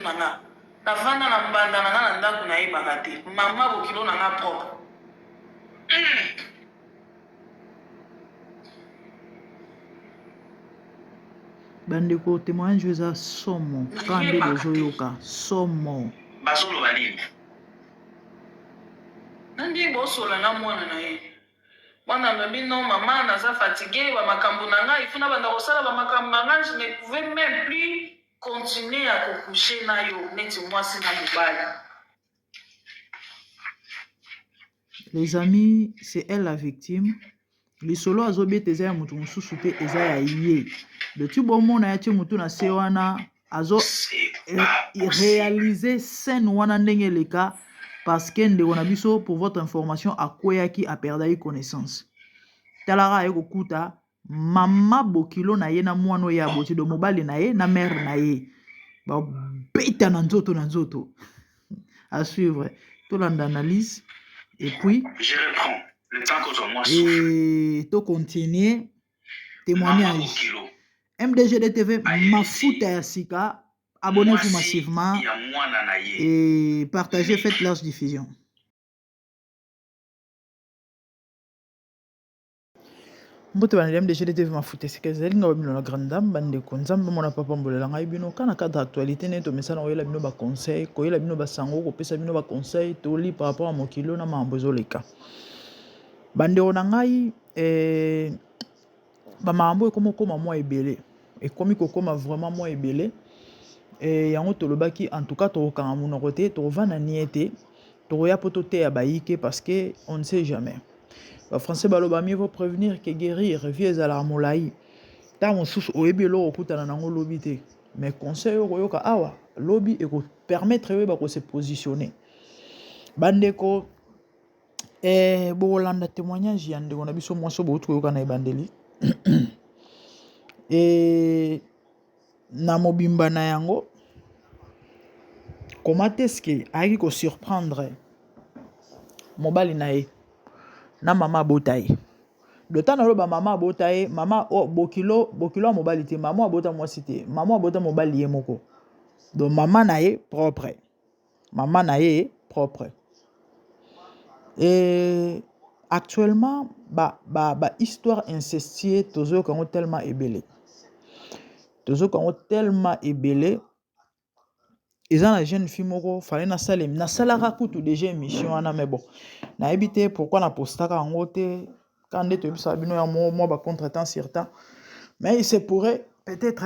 Na nga na vanda na mbanda na nga na ndaku na yebaka te maman bokilo na nga propre hum. Bandeko temoignage oyo eza somo kaka nde bozoyoka somo. Bazoloba nini? Na ndenge bosola na mwana na ye. Mwana alobi non maman naza fatigue ba makambu na nga il faut na banda kosala ba makambu na nga je ne pouvais meme plus continuer ya ko coucher na yo neti mwasi na mobali. Les amis, c'est elle la victime. Lisolo azobeta eza ya moto mosusu te, eza ya ye. Doki bomona ya tie motu na se wana azo réaliser scène wana ndenge eleka parce que ndeko na biso pour votre information akweyaki aperdaki connaissance. Talaka aye kokuta mama bokilo na ye na mwana oyo aboti do mobali na ye na mare na ye babeta na nzoto na nzoto à suivre tolanda analyse et puis Je reprends le temps kozwa mwa souffle. Et to continuer Mama témoignage bokilo MDGDTV ayebisi mafuta ya sika abonnez-vous mwasi massivement ya mwana na ye et partagez nini? faites large diffusion. Mbote bana MDG TV mafuta esika ezali nga bino na grande dame bandeko nzambe mona papa mbolela ngai bino kana cadre actualité nde tomesana koyela bino ba conseil koyela bino basango kopesa bino ba conseil toli par rapport ya mokili oyo na makambo ezoleka bandeko na ngai eh, bamakambo ekomi kokoma mwa ebele ekomi kokoma vraiment mwa ebele eh, yango tolobaki en tout cas tokokanga monoko te tokovanda nie te tokoya mpo toteya bayike parce que on ne sait jamais ba français baloba mieux vaut prévenir que guérir vie ezalaka molai ntango mosusu oyebi eloko okutana nango lobi te mais conseil oyo okoyoka awa lobi ekopermettre oyeba kose positionner bandeko eh, bokolanda témoignage ya ndeko na biso mwasi oyo bouti koyoka na ebandeli e na mobimba na yango comment est-ce que ayaki ko surprendre mobali na ye na mama abota ye dota naloba mama abota ye mama oh, bokilo bokilo ya mobali te mama abota mwasi te mama abota mobali ye moko donc mama na ye propre mama na ye propre et actuellement ba, ba, ba histoire incestueux tozoyoka yango tellement ebele tozoyoka yango tellement ebele eza na jeune fille moko fale nasala nasalaka kutu deja émission wana mais bon nayebi te pourquoi na postaka yango te ka nde toyebisaka bino ya mwa ba contre temps sur temps mais il se pourrait peut-être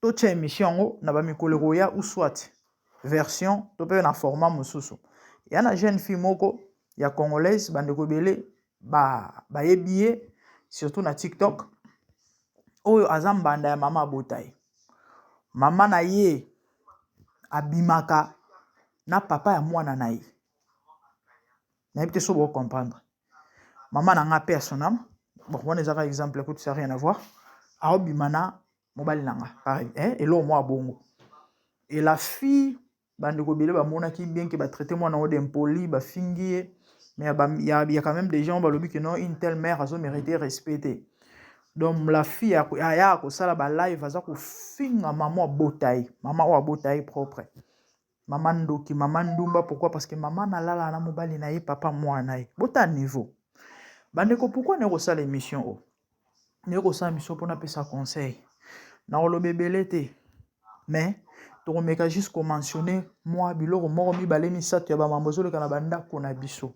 totia émission yango na bamikolo ekoya ou soit version to mpe na format mosusu ya na jeune fille moko ya congolaise bandeko ebele bayebi ba ye surtout na tiktok oyo aza mbanda ya mama abota ye mama na ye abimaka na papa ya mwana na ye nayebi te so bocomprendre mama na nga pe ya son âme bon wana ezaka exemple kutu ça rien à voir aobima na mobali na nga pareil eh, eloko mwa bongo et la fille bandeko ebele bamonaki bien ke batraite mwana oyo d'impoli bafingi ye mais ya, ya, ya quand même des gens balobi que non une telle mère azo mérite respect te donc la fille aya kosala ba live aza kofinga mama abota ye mama oyo abota ye propre mama ndoki mama ndumba pourquoi parce que mama nalala na mobali na ye papa mwana na ye bota niveau bandeko pourquoi naye kosala émission oyo naye kosala émission mpona apesa conseil nakoloba ebele te mais tokomeka juste komentionne mwa biloko moko mibale misato ya bamambo ezoleka na bandako na biso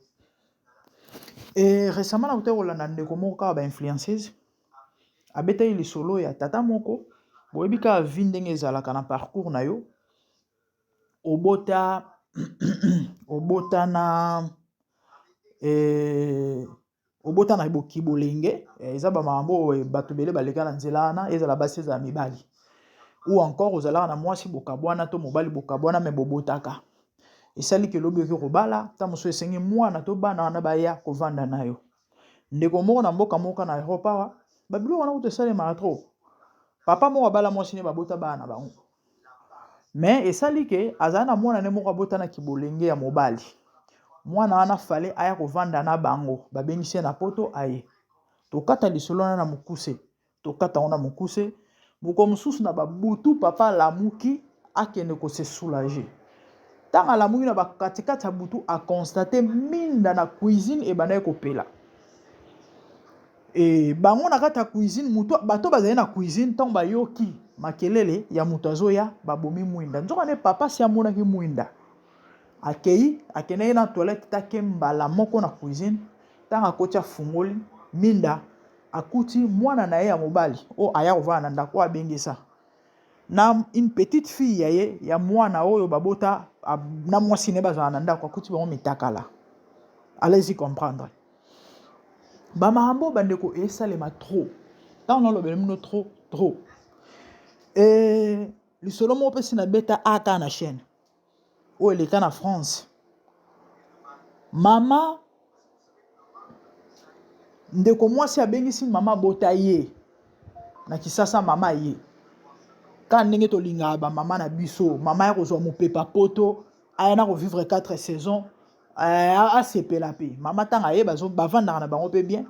e récemment nakutaki kolanda ndeko moko kaka bainfluenceuse abetaki lisolo ya tata moko boyebi kaka vie ndenge ezalaka na parcours na yo obota obota na eh, obota na bokibolenge eh, eza bamakambo oyo bato ebele baleka na nzela wana ezala basi ezala mibali ou encore ozalaka na mwasi bokabwana to mobali bokabwana me bobotaka esali ke lobi okoki kobala ntango mosusu esengi mwana to bana wana baya kovanda na yo ndeko moko na mboka moko na Europe awa babiloko wana kutu esalemaka trop papa moko abala mwasi ne babota bana na bango mais esali ke azali na mwana ne moko abota na kibolenge ya mobali mwana wana fale aya kovanda na bango babengisi ye na poto aye tokata lisolo wana na mokuse tokata yango na mokuse mokolo mosusu na babutu papa alamuki akende ko se soulager. Ntango alamuki na bakatikati ya butu, a constate minda na cuisine ebandaki kopela. E bango na kati ya cuisine, mutu bato bazali na cuisine, ntango bayoki makelele ya moto azoya, babomi mwinda. Nzoka nde papa si amonaki mwinda, akei akendaki na toilette, take mbala moko na cuisine. Ntango akoti afungoli minda, akuti mwana na ye ya mobali oyo aya kovanda na ndako oyo abengisa na une petite fille ya ye ya mwana oyo babota na mwasi na ye bazala na ndako, akuti bango mitakala. Allez-y comprendre bamakambo bandeko esalema trop. Ntango nalobela bino trop trop, e lisolo moko mpesi na beta aka na chaîne oyo eleka na France. Mama ndeko mwasi abengisi mama abota ye na Kisasa. Mama ye kaka ndenge tolingaka bamama na biso, mama ya kozwa mopepa poto, aya na kovivre 4 saison, asepela mpe. Mama ntango aye, bavandaka na bango mpe bien.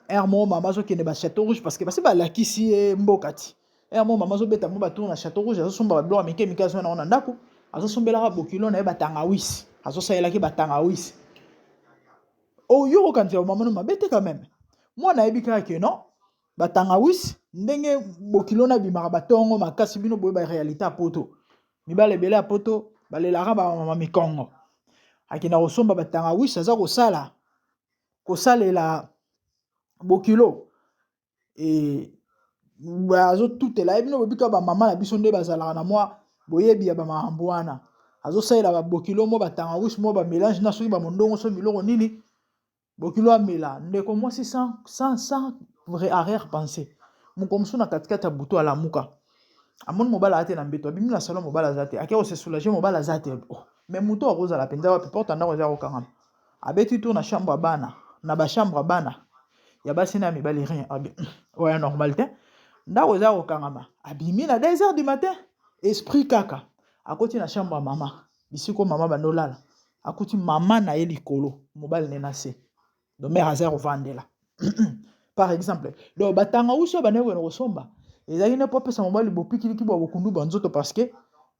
Heure moko mama azokende ba Château Rouge, parce que basi balakisi ye mboka ti. Heure moko mama azobeta mo batour na Château Rouge, azosomba babiloko ya mike mike, azwa nango na ndako, azosombelaka bokilo na ye batangawisi, azosalelaki batangawisi. Oyo okanisa mama no mabe te. Quand même mwana ayebi kaka ke non, batangawisi ndenge bokilo na bimaka batongo makasi. Bino boye baréalité ya poto, mibale ebele ya poto balelaka bamama mikongo. Akenda kosomba batangawisi, aza kosala kosalela bokilo e azotutela ye. Bino bobika bamama na biso nde bazalaka na mwa boyebi ya bamakambo wana. Azosalela babokilo mwa batangawisi, mwa bamélange na soki bamondongo, soki biloko nini, bokilo amela. Ndeko mwasi sans arrière pensée, moko mosusu na katikati ya butu alamuka, amoni mobali aza te na mbeto. Abimi na salon, mobali aza te. Ake kose soulager, mobali aza te. Oh, mais moto akozala mpenza wapi? Porte ndako eza kokangama. Abeti tour na chambre ya bana, na bachambre ya bana ya basi na ya mibali, rien. Oya normal te, ndako eza kokangama. Abimi na 2 heures du matin, esprit kaka, akoti na chambre ya mama, bisiko mama bandolala. Akuti mama na ye likolo, mobali ne na se. Donc mare aza kovandela. Par exemple, donc batangawisi oyo bandeki kokende kosomba ezalaki nde mpo apesa mobali bopikiliki bwa bokundu bwa nzoto, parce que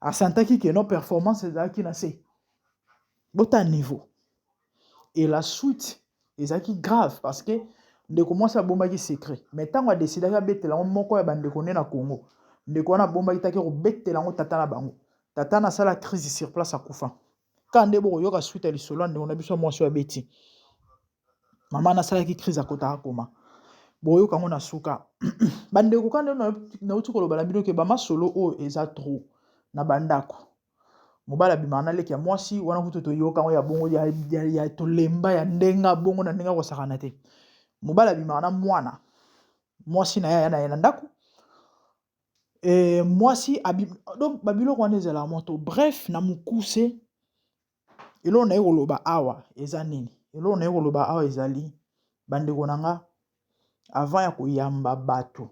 asantaki ke non, performance ezalaki na se. Bota niveau. Et la suite ezalaki grave, parce que ndeko mwasi abombaki secret, mais ntango adesidaki abetela yango moko ya bandeko nde na Congo, ndeko wana abombaki, taki kobetela yango tata na bango. Tata na asala crise sur place, akufa. Kaka nde bokoyoka suite ya lisolo ya ndeko na biso ya mwasi oyo abeti mama nasalaki crise, akotaka koma. Boyoka yango na suka, bandeko. Ka nde nauti koloba na bino ke bamasolo oyo eza trop na bandako. Mobali abimaka na leki ya mwasi wana, kutu toyoka yango ya bongo ya tolemba ya ndenge bongo na ndenge akosakana te. Mobali abimaka na mwana mwasi na ye, aya na ye na ndako e, mwasi. Donc babiloko wana ezalaka moto. Bref, na mokuse, eloko na ye koloba awa eza nini? Eloko na ye koloba awa ezali, bandeko na nga, avant ya koyamba bato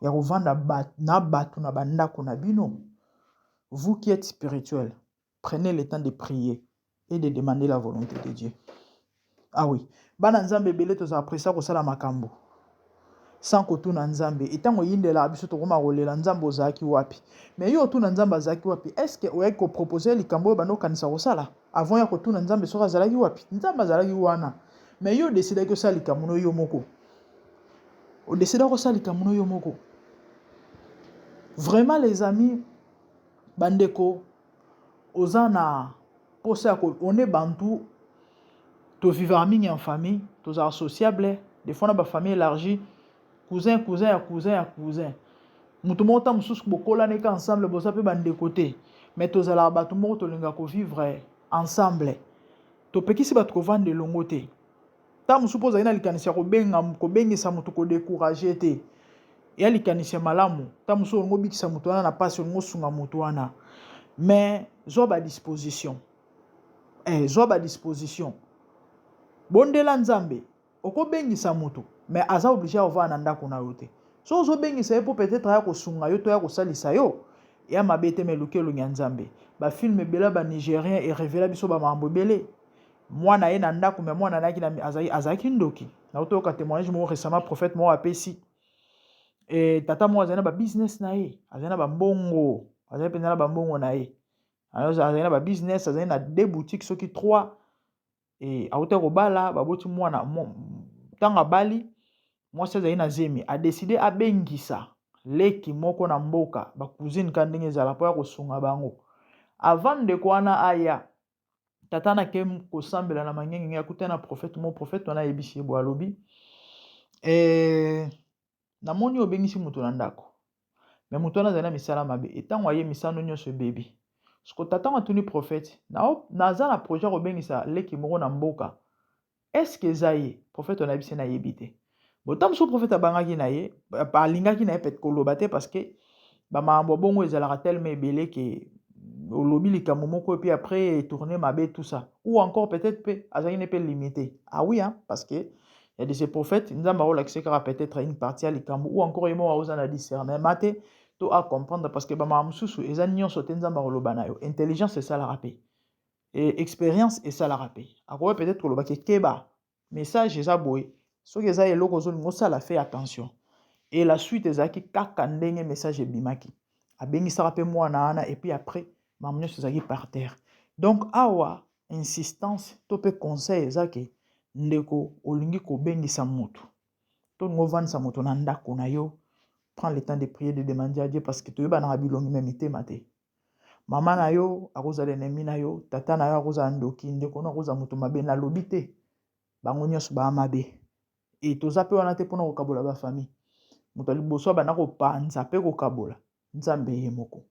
ya kovanda na bato na bandako na bino, vous qui êtes spirituel, prenez le temps de prier et de demander la volonté de Dieu. Ah oui, bana Nzambe ebele tozala pressé kosala makambo sans kotuna Nzambe. Etango eyindelaka biso, tokoma kolela: "Nzambe, ozalaki wapi?" Mais yo otuna Nzambe azalaki wapi? Est ce que oyaki kopropose likambo oyo bando okanisa kosala avant ya kotuna Nzambe soki azalaki wapi? Nzambe azalaki wana, mais yo odesidaki osala likambo no yo moko. Odesidaki kosala likambo no yo moko. Vraiment les amis, bandeko, oza na mposa ya one bantu tovivaka mingi en famille, tozalaka sociable des fois na bafamille élargie, cousin, cousin ya cousin ya cousin, moto moko ta mosusu bokolani ka ensemble, boza mpe bandeko te, mais tozalaka bato moko tolingaka kovivre ensemble. Topekisi bato kovanda elongo te. Ta mosusu mpo ozali na likanisi ya kobenga, kobengisa moto, kodécourager te, ya likanisi ya malamu. Ta mosusu olingi obikisa moto wana na mpasi, olingi osunga moto wana, mais zwa badisposition, zwa badisposition, bondela Nzambe. Okobengisa moto, mais aza obligé ya kovanda na ndako na yo te. So ozobengisa ye mpo peut-être aya kosunga yo to ya kosalisa yo, ya mabe te, mais luki elongi ya Nzambe. Bafilm ebele ya banigérien erevela biso bamakambo ebele. Mwana ye na ndako, mais mwana nayaki azalaki ndoki. Nautoyoka témoignage moko récemment, prophète moko apesi. E, tata moko azali na babusiness na ye, azali na bambongo. Azali mpenza na bambongo na ye. Azali na ba business, azali na deux boutiques soki trois. E auta kobala, baboti mwana, ntango abali, mwasi azali na zemi, a decide abengisa leki moko na mboka, ba cousine ka ndenge ezala mpo ya kosunga bango. Avant ndeko wana aya, tata na ke kosambela na mangengenge, akutani na prophète moko, prophète wana ayebisi ye boye, alobi, eh, namoni obengisi moto na ndako, me moto wana azali na misala mabe, etango aye misano nyonso ebebi. Siko tata ngo atuni prophète, naza na projet ya kobengisa leki moko na mboka, est-ce que eza ye? Prophète wana ayebisi ye nayebi te. Bon, ntango mosusu prophète abangaki na ye, alingaki na ye peut koloba te parce que ba makambo ya bongo ezalaka tellement ebele ke olobi likambo moko et puis après tourner mabe tout ça. Ou encore peut-être pe azalaki ne pe limité. Ah oui hein, parce que y a de ces prophètes Nzambe akolakisa kaka peut-être une partie ya likambo ou encore ye moko akoza na discernement te to a comprendre parce que ba makambo mosusu eza nyonso te Nzambe akoloba na yo. Intelligence esalaka pe. Et expérience esalaka pe. Akoki peut-être koloba ke keba message eza boye, soki eza eloko ozolinga osala, fais attention. Et la suite ezalaki kaka ndenge message ebimaki, abengisaka pe mwana wana et puis après makambo nyonso ezalaki par terre. Donc awa insistance to pe conseil eza ke ndeko olingi kobengisa motu to olingi ovandisa moto na ndako na yo, prends le temps de prier, de demander à Dieu parce que toyebanaka bilongi mais mitema te. Mama na yo akozala ennemi na yo, tata na yo akozala ndoki, ndeko na yo akozala moto mabe. Nalobi te bango nyonso baa mabe. E toza pe wana te mpona kokabola ba famille. Moto ya liboso abanda kopanza pe kokabola, Nzambe ye moko.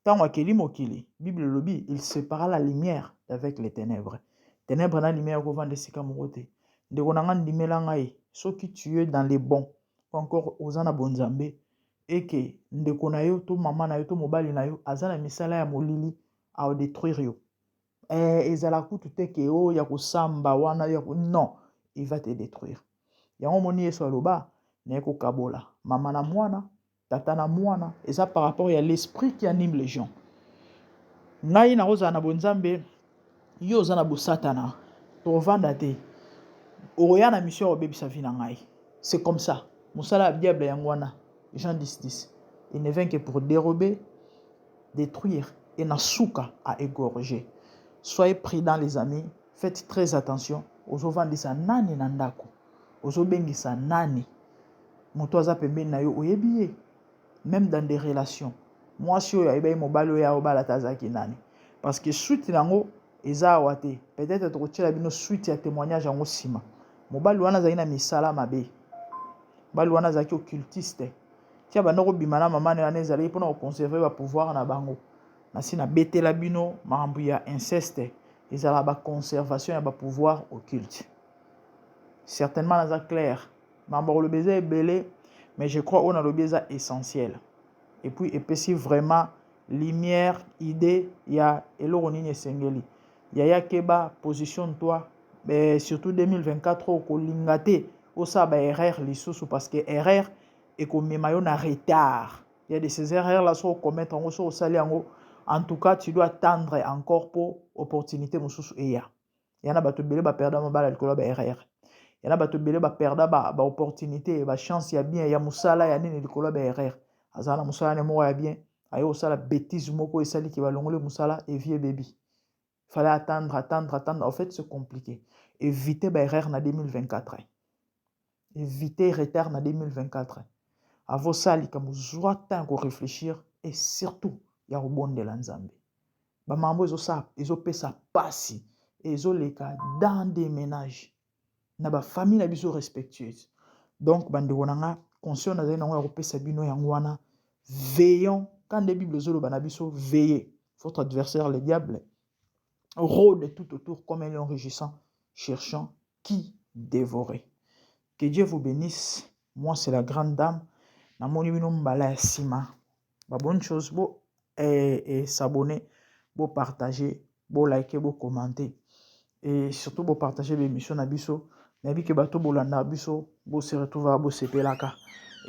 Ntango akeli mokili, Bible elobi, il separa la lumière d'avec les ténèbres. Ténèbres na lumière ekovanda esika moko te. Ndeko na nga, ndimela ngai, soki tu es dans les bons, ou encore oza na bonzambe, et que ndeko na yo to mama na yo to mobali na yo aza na misala ya molili, ao detruire yo. Eh, ezala kutu te ke o ya kosamba wana ya ko... non, il va te détruire. Yango omoni Yesu aloba naye kokabola mama na mwana, tata na mwana, eza par rapport ya l'esprit qui anime les gens. Ngai nakozala na bonzambe, yo oza na bosatana, tokovanda te, okoya na mission ya kobebisa vie na ngai. C'est comme ça. Mosala ya diable yango wana. Jean 10, 10. Il ne vient que pour dérober, détruire et na suka à égorger. Soyez prudents les amis, faites très attention. Ozovandisa nani na ndako? Ozobengisa nani? Moto aza pembeni na yo oyebi ye? Même dans des relations. Mwasi oyo ayebaki mobali oyo aobala ata azalaki nani? Parce que suite nango eza awa te. Peut-être tokotiela bino suite ya témoignage yango nsima. Mobali wana azalaki na misala mabe. Mobali wana azalaki occultiste. Tia banda kobima na mama na ye wana ezalaki mpona koconserve ba pouvoir na bango. Nasi nabetela bino makambo ya inceste, ezalaka ba conservation ya ba pouvoir occulte. Certainement naza clair. Makambo ya koloba eza ebele, mais je crois oyo nalobi eza essentiel. Et puis epesi vraiment lumière, idée ya eloko nini esengeli. Yaya keba, positionne toi, mais surtout 2024 oyo kolinga te osala ba erreur lisusu parce que erreur ekomema yo na retard. Il y a de ces erreurs là soki okommettre yango, soki osali yango, en tout cas tu dois attendre encore po opportunité mosusu eya. Ya na bato ebele ba perda mabala likolo ya ba erreur. Ya na bato ebele ba perda ba, ba opportunité, ba chance ya bien, ya mosala ya nini likolo ya ba erreur. Azala na mosala ne moko ya bien, aye kosala bêtise moko esali ke balongoli mosala et vie ebebi. Fallait attendre, attendre, attendre. En fait, c'est compliqué. Éviter ba erreur na 2024. Éviter retard na 2024. Avant ça, likambo zwa temps ko réfléchir et surtout ya kobondela Nzambe. Ba mambo ezosala ezopesa pasi ezoleka dans des ménages na ba famille na biso respectueuse. Donc bandeko na nga, conseil nazali nango ya kopesa bino yango wana, veillons. Quand nde Bible ezoloba na biso veillez, votre adversaire le diable rôde tout autour comme un lion rugissant, cherchant qui dévorer. Que Dieu vous bénisse. Moi c'est la grande dame. Namoni bino mbala ya sima. Ba bonne chose bo s'abonner, bo partager, bo liker, bo commenter et surtout bo partager l'émission na biso. Nayebi ke bato bolanda biso, bo se retrouver bo sepelaka.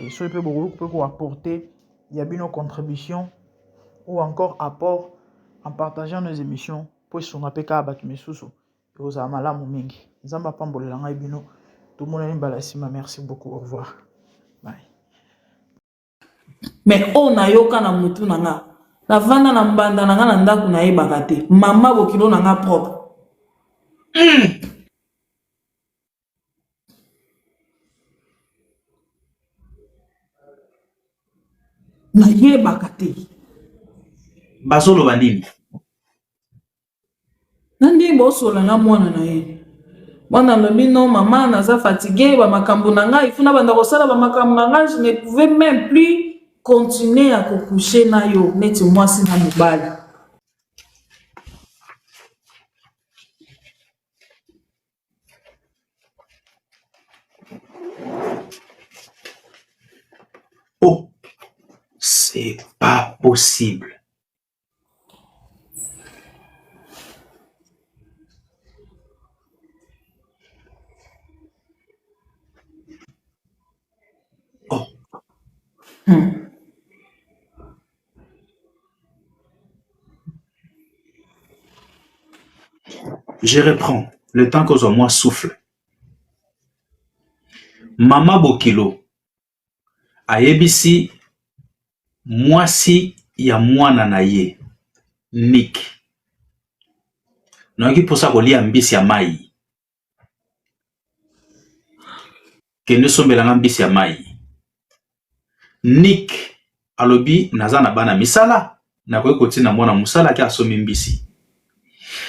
Et soki pe bokoki pe ko apporter ya bino contribution ou encore apport en partageant nos émissions po esunga pe kaka bato misusu, ekozala malamu mingi. Nzambe apambolela ngai bino. Tomonani mbala ya sima. Merci beaucoup. Au revoir. Bye. Mais oyo nayoka na mutu na nga. Navanda na mbanda na nga na ndako nayebaka te. Mama bokilo na nga propre. Nayebaka te. Bazoloba nini? Na ndenge baosola na mwana na ye. Mwana alobi non mama naza fatigue ba makambo na ngai il faut nabanda kosala ba makambo na ngai je ne pouvais même plus continuer ya ko coucher na yo neti mwasi na mobali. Oh, c'est pas possible. Oh. Je reprends le temps kozwa mwa souffle. Mama Bokilo ayebisi mwasi ya mwana na ye Nick, nayoki mposa kolia mbisi ya mai, kende osombela nga mbisi ya mai. Nick alobi naza na bana misala, nakoki kotinda mwana mosala ake asombi mbisi.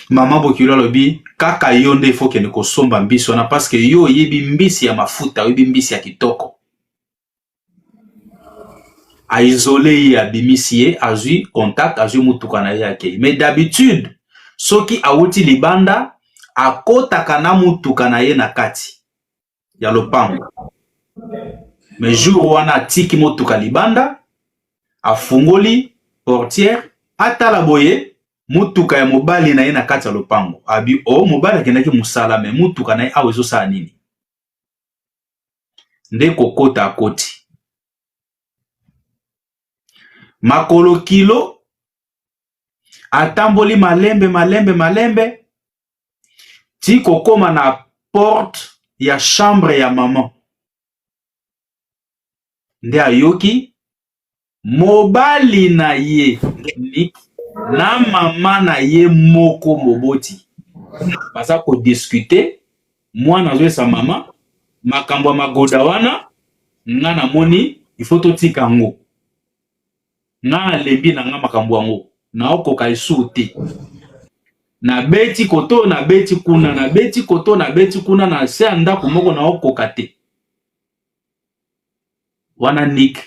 Mama Bokilo alobi kaka yo nde ifo kende kosomba mbisi wana parce que yo oyebi mbisi ya mafuta, oyebi mbisi ya kitoko. A isole ye, abimisi ye, azwi contact, azwi mutuka na ye akei. Mais d'habitude soki awuti libanda akotaka na mutuka na ye na kati ya lopango. Mais jour wana atiki motuka libanda, afungoli portière, atala boye motuka ya mobali na ye na kati ya lopango. Abi o oh, mobali akendaki mosala me motuka na ye awa ezosala nini? Nde kokota akoti makolo kilo, atamboli malembe malembe malembe ti kokoma na porte ya chambre ya maman, nde ayoki mobali na ye Nick na mama na ye moko moboti baza kodiscute. Mwana azoyesa mama makambo ya magoda wana, nga namoni il faut totika yango, nga nalembi na nga makambo yango, naokoka lisusu te, nabeti koto nabeti kuna, nabeti koto nabeti kuna, na se ya ndako moko naokoka te. Wana Nick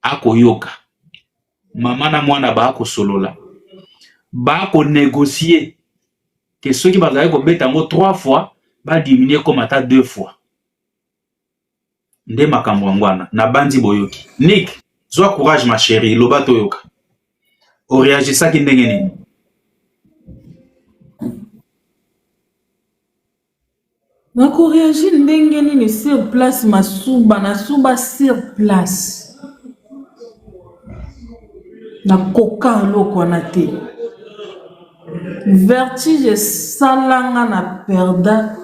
akoyoka mama na mwana bakosolola, bakonegocie ke soki bazali kobeta yango 3 fois badiminuer comme ata 2 fois. Nde makambo yango wana nabandi boyoki. Nick, zwa courage ma chérie, loba toyoka. Oreagisaki ndenge nini? Nako reagir ndenge nini sur place masuba nasuba sur place nakoka eloko wana te vertige esala nga na perda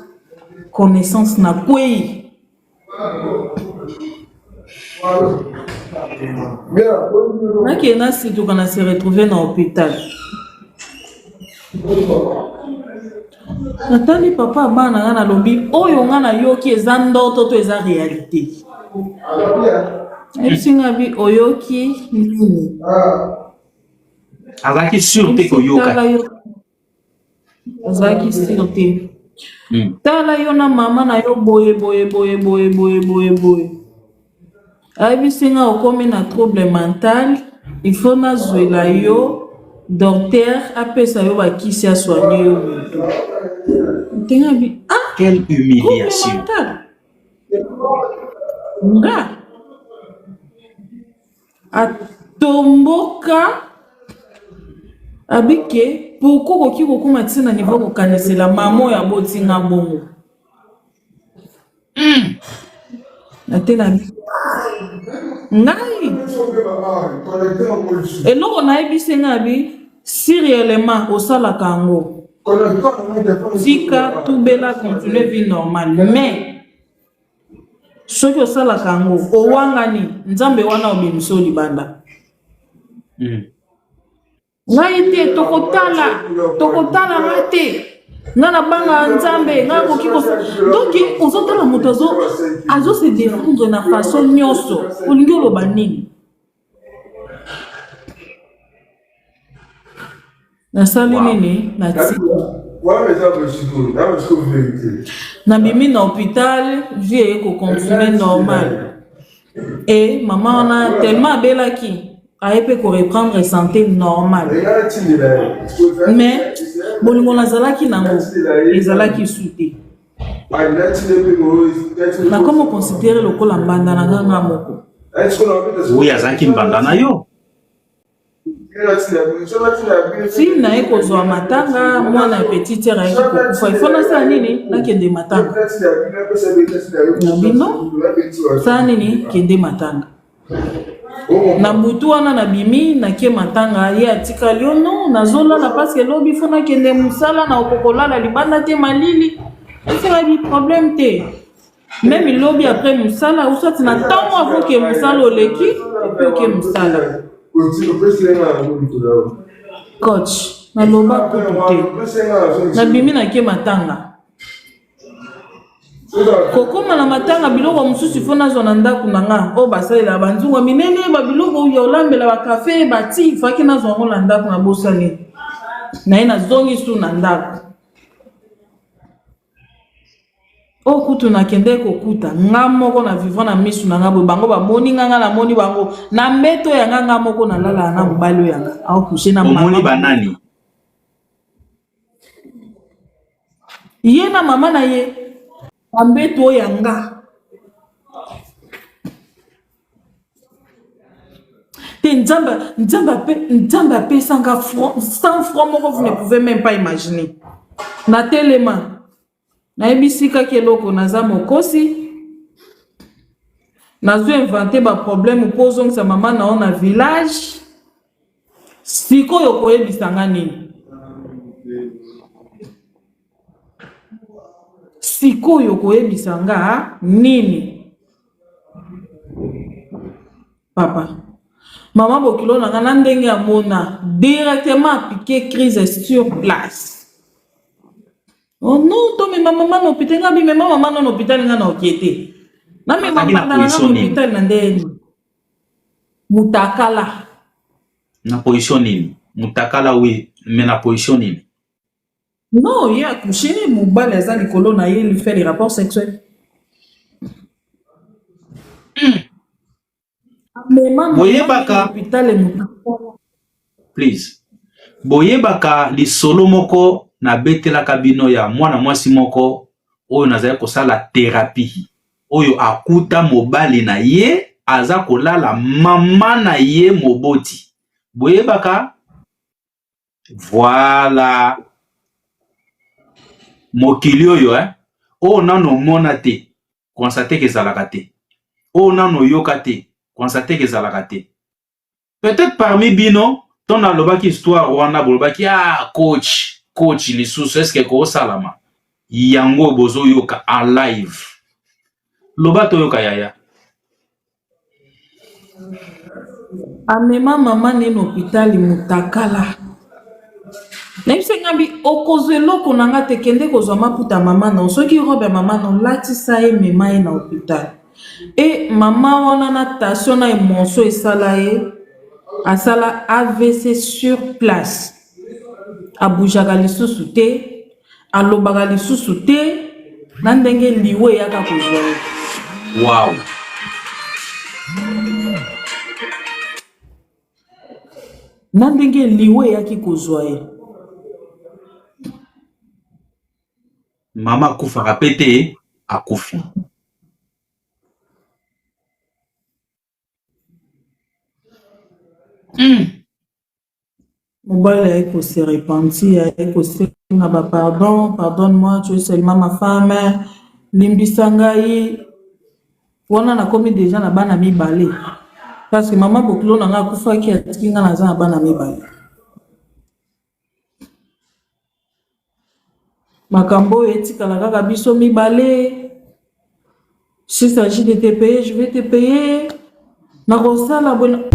connaissance na kweyi. Nakende nasituka na se retrouver na hopital. Natali papa ya bana nga nalobi oyo nga nayoki eza ndoto to eza realite? Ayebisi nga bi oyoki nini? Azalaki sur te koyoka. Azalaki sur te. Tala yo na mama na yo boye boye boye boye boye boye boye. Ayebisi nga okomi na trouble mental, il faut nazwela yo docteur apesa yo bakisi asoigne yo mutu. Ntenga bi ah, quelle humiliation. Trouble mental. Nga atomboka abike pourquoi okoki kokoma ti na niveau kokanisela mama oyo aboti nga bongo. Na te na ngai eloko nayebisi ngai abi si réellement osalaka yango tika tubela continue vie normale, mais soki osalaka yango owangani nzambe wana obimisa yo libanda. Ngai te, tokotala, tokotala nga te. Nga nabangaka Nzambe, nga nakoki ko donc ozotala moto azo azo se défendre na façon nyonso, olingi oloba nini? Nasali Wow. nini? Natika. Nabimi na hôpital, vie eye ko continuer normal. Et maman wana tellement abelaki aye mpe ko reprendre santé normale. Mais bolingo nazalaki nango ezalaki su te. Nakomi considérer lokola mbanda na nga nga moko. Oui, azalaki mbanda na yo. Ti naye kozwa matanga, mwana ya petite sœur ayaki kokufa. Il faut nasala nini? Nakende matanga. Na bino sala nini? Kende matanga. Na butu wana nabimi nake matanga, ye atikali yo non, nazolala parce que lobi faut nakende mosala, na okokolala libanda te malili. Esala bi problème te. Meme lobi après mosala ou soit na ntango avant ke mosala oleki epuis oke mosala. Coach, naloba kutu te. Nabimi nake matanga. Kokoma na matanga biloko mosusu ifo nazwa na ndako na nga oyo basalelaka banzungu ya minene babiloko ya olambela bakafe bati faki nazwa yango na ndako na bosani naye nazongi su na ndako. Oyo kutu nakendeki kokuta nga moko na vivant na misu na nga boye bango bamoni nga nga namoni bango na mbeto ya nga nga moko nalalaka na mobali oyo ya nga aokushe na Omoni mama banani? Ye na mama na ye na mbeto oyo ya nga. Te nzambe nzambe ape nzambe apesa nga franc 100 franc moko vous ne pouvez même pas imaginer. Natelema nayebisi kaka eloko naza mokosi nazo invente ba problème mpo ozongisa mama na yo na village sikoyo okoyebisa nga nini? Sikoyo okoyebisa nga nini? Papa mama bokilo na nga na ndenge amona directement apike crise sur place. Oh non, tomema mama na hôpital nga bimema mama na hôpital nga na okie te. Namema Azalaki na mbanda na nga na position nini? hôpital na ndenge mutakala. Na position nini? Mutakala oui, mais na position nini? Non, ye accouché, mobali aza likolo na ye, il fait les rapports sexuels. Amema mama na Boyebaka hôpital mutakala. please. Boyebaka lisolo moko nabetelaka bino ya mwana mwasi moko oyo nazali kosala therapie oyo akuta mobali na ye aza kolala mama na ye moboti. Boyebaka voilà mokili oyo eh? Oyo nano omona te constate ke ezalaka te, oyo nano oyoka te constate ke ezalaka te. Peut-être parmi bino to nalobaki histoire wana bolobaki ah coach coach lisusu est-ce que kosalama yango bozoyoka en live. Loba toyoka yaya. Amema mama ne na hôpital mutakala. Nayebisi nga bi okozwa eloko na nga te kende kozwa maputa mama na yo soki robe ya mama na yo latisa ye mema ye na hôpital. E mama wana na tension na emotion esala ye asala AVC sur place. Aboujaka lisusu te, alobaka lisusu te na ndenge liwa eyaka kozwa ye. Wow. Na ndenge liwa eyaki kozwa ye. Mama akufaka pe te, akufi. Mobali aye ko se repentir, aye kosenga ba pardon, pardonne-moi, tu es seulement ma femme, limbisa ngai. Wana nakomi deja na bana mibale. Parce que mama bokilo na ngai akufaki atiki ngai naza na bana mibale. Makambo oyo etikala kaka biso mibale. S'il s'agit de te payer, je vais te payer. Nakosala boye.